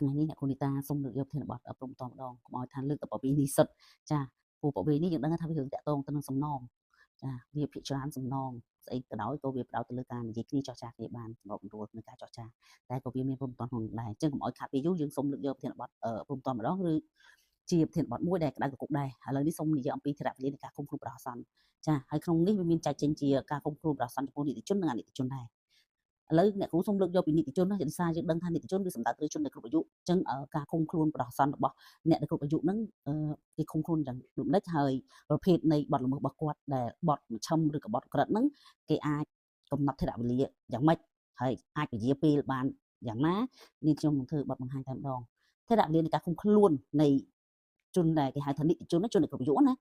ថ្ងៃនេះអ្នកគ្រូនីតាសូមលើកយកប្រធានបទព្រំតម្ដងកុំឲ្យថាលើកតែប្រវេណីសុទ្ធចាព្រោះប្រវេណីយើងដឹងថាវារឿងតាក់ទងទៅនឹងសំណងចាវាភាគច្រើនសំណងស្អីក៏ដោយក៏វាផ្ដោតទៅលើការនិយាយគ្នាចរចាគ្នាបានសម្របសម្រួលក្នុងការចរចាតែក៏វាមានព្រំតក្នុងដែរអញ្ចឹងកុំឲ្យខាត់ពេលយូរយើងសូមលើកយកប្រធានបទព្រំតម្ដងឬជាប្រធានបទមួយដែលក្តៅកគុកដែរឥឡូវនេះសូមនិយាយអំពីធរៈវេលានៃការឃុំខ្លួនបណ្ដោះអាសន្នចាហើយក្នុងនេះវាមានចែកចេញជាការឃុំខ្លួនបណ្ដោះអាសន្នចំពោះនីតិជននិងអនីតិជនដែរឥឡូវអ្នកគ្រូសូមលើកយកពីនីតិជនណាដោយសារយើងដឹងថានីតិជនវាសំដៅទៅជនដែលគ្រប់អាយុអញ្ចឹងការឃុំខ្លួនបណ្ដោះអាសន្នរបស់អ្នកដែលគ្រប់អាយុហ្នឹងគេឃុំខ្លួនយ៉ាងដូចម្ដេចហើយប្រភេទនៃបទល្មើសរបស់គាត់ដែលបទមជ្ឈិមឬក៏បទក្រិតហ្នឹងគេអាចកំណត់ថេរវេលាយ៉ាងម៉េចហើយអាចពជាពេលបានយ៉ាងណានេះខ្ញុំនឹងធ្វើបទបង្ហាញតែម្ដងថេរវេលានៃការឃុំខ្លួននៃជនដែលគេហៅថានីតិជនជនដែលគ្រប់អាយុណា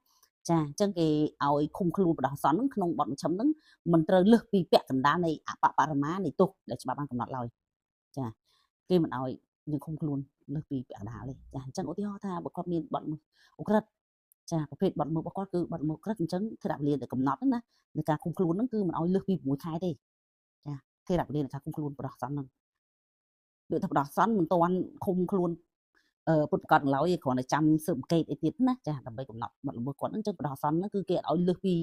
ចាអញ្ចឹងគេឲ្យឃុំខ្លួនបណ្ដោះអាសន្នហ្នឹងក្នុងបទមជ្ឈិមហ្នឹងមិនត្រូវលើសពីពាក់កណ្ដាលនៃអបបរមានៃទោសដែលច្បាប់បានកំណត់ឡើយចាគេមិនឲ្យយើងឃុំខ្លួនលើសពីពាក់កណ្ដាលទេចាអញ្ចឹងឧទាហរណ៍ថាបើគាត់មានបទឧក្រិដ្ឋចាប្រភេទបទល្មើសរបស់គាត់គឺបទល្មើសឧក្រិដ្ឋអញ្ចឹងថេរវេលាដែលកំណត់ហ្នឹងណានៃការឃុំខ្លួនហ្នឹងគឺមិនឲ្យលើសពី6ខែទេចាថេរវេលានៃការឃុំខ្លួនបណ្ដោះអាសន្នហ្នឹងដូចថាបណ្ដោះអាសន្នមិនទាន់ឃុំខ្លួនពុតប្រកាសឡើយគ្រាន់តែចាំស៊ើបអង្កេតអីទៀតណាចាដើម្បីកំណត់បទល្មើសគាត់ហ្នឹងចឹងបណ្ដោះអាសន្នហ្នឹងគឺគេឲ្យលើសពី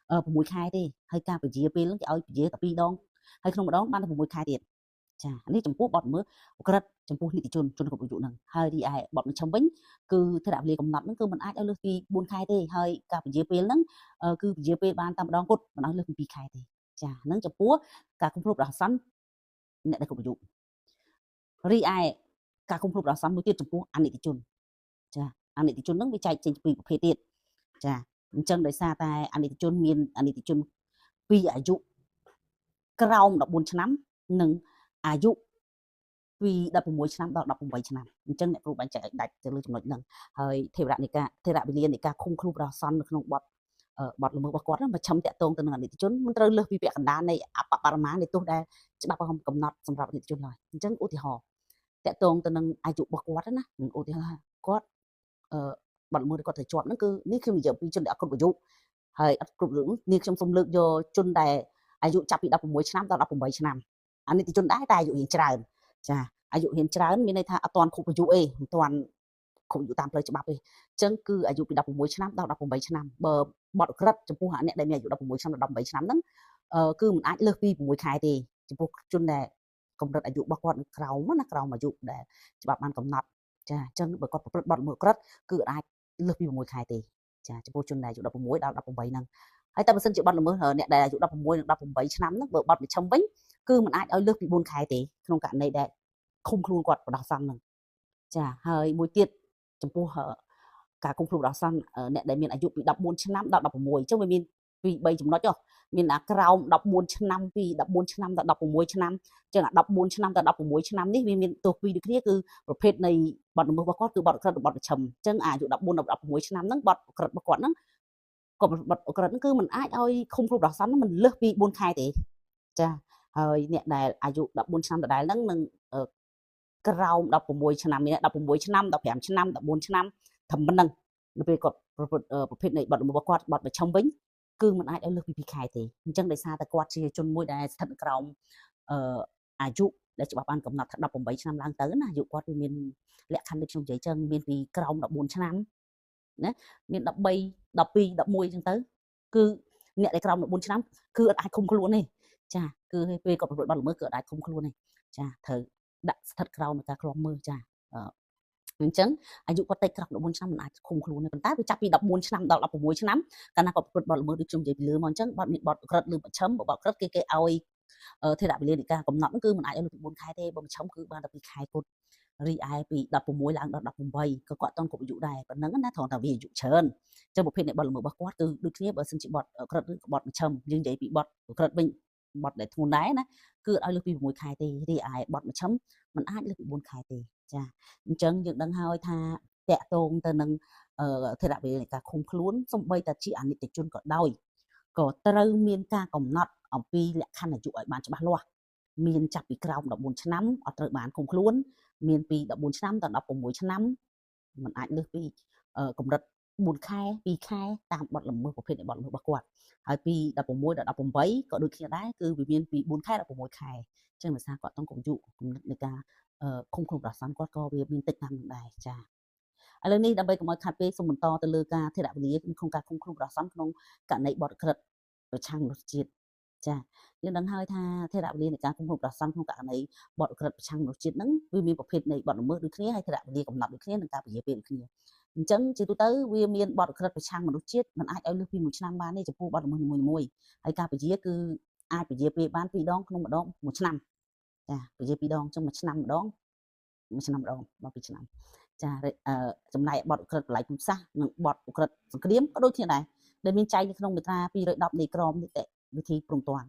6ខែទេហើយការពជាពេលហ្នឹងគេឲ្យពជាតែ2ដងហើយក្នុងម្ដងបានតែ6ខែទៀតចានេះចំពោះបទល្មើសឧក្រិដ្ឋចំពោះនីតិជនជនគ្រប់អាយុហ្នឹងហើយរីឯបទមជ្ឈិមវិញគឺថេរវេលាកំណត់ហ្នឹងគឺមិនអាចឲ្យលើសពី4ខែទេហើយការពជាពេលហ្នឹងគឺពជាពេលបានតែម្ដងគត់មិនឲ្យលើសពី2ខែទេចាហ្នឹងចំពោះការគំគ្រប់បណ្ដោះអាសន្នអ្នកដែលគ្រប់អាយុរីឯការគុំគ្រប់បណ្ដោះអាសន្នមួយទៀតចំពោះអនិច្ចជនចាអនិច្ចជនហ្នឹងវាចែកចេញពីរប្រភេទទៀតចាអញ្ចឹងដោយសារតែអនិច្ចជនមានអនិច្ចជនពីអាយុក្រោម14ឆ្នាំនិងអាយុពី16ឆ្នាំដល់18ឆ្នាំអញ្ចឹងអ្នកគ្រូបែងចែកឲ្យដាច់ទៅលើចំណុចហ្នឹងហើយថេរៈនៃការថេរវេលានៃការឃុំខ្លួនបណ្ដោះអាសន្ននៅក្នុងបទបទល្មើសរបស់គាត់ហ្នឹងមជ្ឈិមតាក់ទងទៅនឹងអនិច្ចជនមិនត្រូវលើសពីពាក់កណ្ដាលនៃអបបរមានៃទោសដែលច្បាប់កំណត់សម្រាប់អនិច្ចជនឡើយអញ្ចឹងឧទាហរណ៍តាក់ទងទៅនឹងអាយុរបស់គាត់ណាឧទាហរណ៍គាត់អឺបទល្មើសគាត់ត្រូវជាប់ហ្នឹងគឺនេះខ្ញុំនិយាយពីជនដែលអត់គ្រប់អាយុហើយអត់គ្រប់អាយុនេះខ្ញុំសូមលើកយកជនដែលអាយុចាប់ពី16ឆ្នាំដល់18ឆ្នាំអនិច្ចជនដែរតែអាយុរៀងច្រើនចាអាយុរៀងច្រើនមានន័យថាអត់ទាន់គ្រប់អាយុទេមិនទាន់គ្រប់អាយុតាមផ្លូវច្បាប់ទេអញ្ចឹងគឺអាយុពី16ឆ្នាំដល់18ឆ្នាំបើបទក្រិតចំពោះអ្នកដែលមានអាយុ16ឆ្នាំដល់18ឆ្នាំហ្នឹងគឺមិនអាចលើសពី6ខែទេចំពោះជនដែលកម្រិតអាយុរបស់គាត់ក្រោមណាក្រោមអាយុដែលច្បាប់បានកំណត់ចាអញ្ចឹងបើគាត់ប្រព្រឹត្តបទល្មើសក្រិតគឺអាចលើសពី6ខែទេចាចំពោះជនដែលអាយុ16ដល់18ហ្នឹងហើយតែបើសិនជាបទល្មើសអ្នកដែលអាយុ16និង18ឆ្នាំហ្នឹងបើបទមជ្ឈិមវិញគឺមិនអាចឲ្យលើសពី4ខែទេក្នុងករណីដែលឃុំខ្លួនគាត់បណ្ដោះអាសន្នហ្នឹងចាហើយមួយទៀតចំពោះការឃុំខ្លួនបណ្ដោះអាសន្នអ្នកដែលមានអាយុពី14ឆ្នាំដល់16អញ្ចឹងវាមានពី3ចំណុចចុះមានអាក្រោម14ឆ្នាំពី14ឆ្នាំដល់16ឆ្នាំអញ្ចឹងអា14ឆ្នាំដល់16ឆ្នាំនេះវាមានទោសពីរដូចគ្នាគឺប្រភេទនៃបទល្មើសរបស់គាត់គឺបទក្រិតបទមជ្ឈិមអញ្ចឹងអាយុ14ដល់16ឆ្នាំហ្នឹងបទក្រិតរបស់គាត់ហ្នឹងក៏បទក្រិតហ្នឹងគឺមិនអាចឲ្យឃុំខ្លួនបណ្ដោះអាសន្នមិនលើសពី4ខែទេចាហើយអ្នកដែលអាយុ14ឆ្នាំដដែលហ្នឹងនឹងក្រោម16ឆ្នាំមាន16ឆ្នាំ15ឆ្នាំ14ឆ្នាំត្រឹមប៉ុណ្ណឹងនៅពេលគាត់ប្រព្រឹត្តប្រភេទនៃបទល្មើសរបស់គាត់បទមជ្ឈិមវិញគឺមិនអាចឲ្យលើសពី2ខែទេអញ្ចឹងដោយសារតែគាត់ជាជនមួយដែលស្ថិតក្រោមអឺអាយុដែលច្បាប់បានកំណត់ថា18ឆ្នាំឡើងទៅណាអាយុគាត់វាមានលក្ខខណ្ឌដូចខ្ញុំនិយាយចឹងមានពីក្រោម14ឆ្នាំណាមាន13 12 11ចឹងទៅគឺអ្នកដែលក្រោម14ឆ្នាំគឺអត់អាចឃុំខ្លួនទេចាគឺពេលគាត់ប្រព្រឹត្តបទល្មើសគឺអត់អាចឃុំខ្លួនទេចាត្រូវដាក់ស្ថិតក្រោមនៃការឃ្លាំមើលចាអញ្ចឹងអាយុគាត់តិចក្រោម14ឆ្នាំមិនអាចឃុំខ្លួនទេប៉ុន្តែវាចាប់ពី14ឆ្នាំដល់16ឆ្នាំកាលណាគាត់ប្រព្រឹត្តបទល្មើសដូចខ្ញុំនិយាយពីលើមកអញ្ចឹងបទមានបទក្រិតឬមជ្ឈិមបទក្រិតគេគេឲ្យថេរវេលានៃការកំណត់គឺមិនអាចឲ្យលើសពី4ខែទេបើមជ្ឈិមគឺបានតែ2ខែគត់រីឯពី16ឡើងដល់18ក៏គាត់តន់គ្រប់អាយុដែរប៉ុណ្ណឹងណាត្រង់ថាវាអាយុច្រើនអញ្ចឹងប្រភេទនៃបទល្មើសរបស់គាត់គឺដូចគ្នាបើសិនជាបទក្រិតឬបទមជ្ឈិមយើងនិយាយពីបទក្រិតវិញបទដែលធ្ងន់ដែរណាគឺឲ្យលើសពី6ខែទេរីឯបទមជ្ឈិមមិនអាចលើសពី4ខែទេចាអញ្ចឹងយើងដឹងហើយថាតាក់ទងទៅនឹងថេរវេលានៃការឃុំខ្លួនសំបីតែជាអនិច្ចជនក៏ដោយក៏ត្រូវមានការកំណត់អំពីលក្ខខណ្ឌអាយុឲ្យបានច្បាស់លាស់មានចាប់ពីក្រោម14ឆ្នាំអត់ត្រូវបានឃុំខ្លួនមានពី14ឆ្នាំដល់16ឆ្នាំមិនអាចលើសពីកម្រិត 4ខែ2ខែតាមបទល្មើសប្រភេទនៃបទល្មើសរបស់គាត់ហើយពី16ដល់18ក៏ដូចគ្នាដែរគឺវាមានពី4ខែដល់6ខែអញ្ចឹងភាសាគាត់ต้องកុំយុគំនិតនៃការឃុំខ្លួនប្រសានគាត់ក៏វាមានតិចតាមនឹងដែរចាឥឡូវនេះដើម្បីកុំឲ្យខាត់ពេកសូមបន្តទៅលើការថេរវេលាក្នុងការឃុំខ្លួនប្រសានក្នុងករណីបទក្រិតប្រឆាំងមនុស្សជាតិចាយើងដឹងហើយថាថេរវេលានៃការឃុំខ្លួនប្រសានក្នុងករណីបទក្រិតប្រឆាំងមនុស្សជាតិហ្នឹងវាមានប្រភេទនៃបទល្មើសដូចគ្នាហើយថេរវេលាកំណត់ដូចគ្នានិងការពជាពេលដូចគ្នាអញ្ចឹងជាទូទៅវាមានបទក្រិតប្រឆាំងមនុស្សជាតិมันអាចឲ្យលើសពី1ឆ្នាំបានទេចំពោះបទល្មើសនីមួយៗហើយការពជាគឺអាចពជាពេលបាន2ដងក្នុងម្ដង1ឆ្នាំចាពជា2ដងអញ្ចឹង1ឆ្នាំម្ដង1ឆ្នាំម្ដងដល់2ឆ្នាំចាចំណែកបទឧក្រិដ្ឋបល័យពូជសាសន៍និងបទឧក្រិដ្ឋសង្គ្រាមក៏ដូចគ្នាដែរដែលមានចែងនៅក្នុងមាត្រា210នៃក្រមនីតិវិធីព្រំទណ្ឌ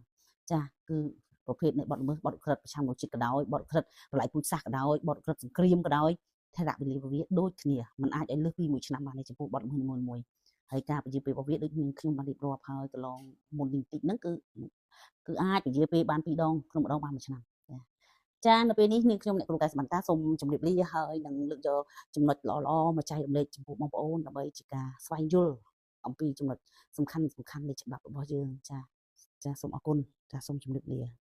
ចាគឺប្រភេទនៃបទល្មើសបទឧក្រិដ្ឋប្រឆាំងមនុស្សជាតិក៏ដោយបទឧក្រិដ្ឋបល័យពូជសាសន៍ក៏ដោយបទឧក្រិដ្ឋសង្គ្រាមក៏ដោយថេរវេលាវាដូចគ្នាมันអាចឲ្យលើសពី1ឆ្នាំបានទេចំពោះបទល្មើសនីមួយៗហើយការពជាពេលរបស់វាដូចខ្ញុំបានរៀបរាប់ហើយកន្លងមុននេះបន្តិចហ្នឹងគឺអាចពជាពេលបាន2ដងក្នុងម្ដងបាន1ឆ្នាំចានៅពេលនេះនាងខ្ញុំអ្នកគ្រូកែសមន្តាសូមជម្រាបលាហើយនឹងលើកយកចំណុចល្អៗមកចែករំលែកចំពោះបងប្អូនដើម្បីជាការស្វែងយល់អំពីចំណុចសំខាន់ៗនៃច្បាប់របស់យើងចាចាសូមអរគុណចាសូមជម្រាបលា។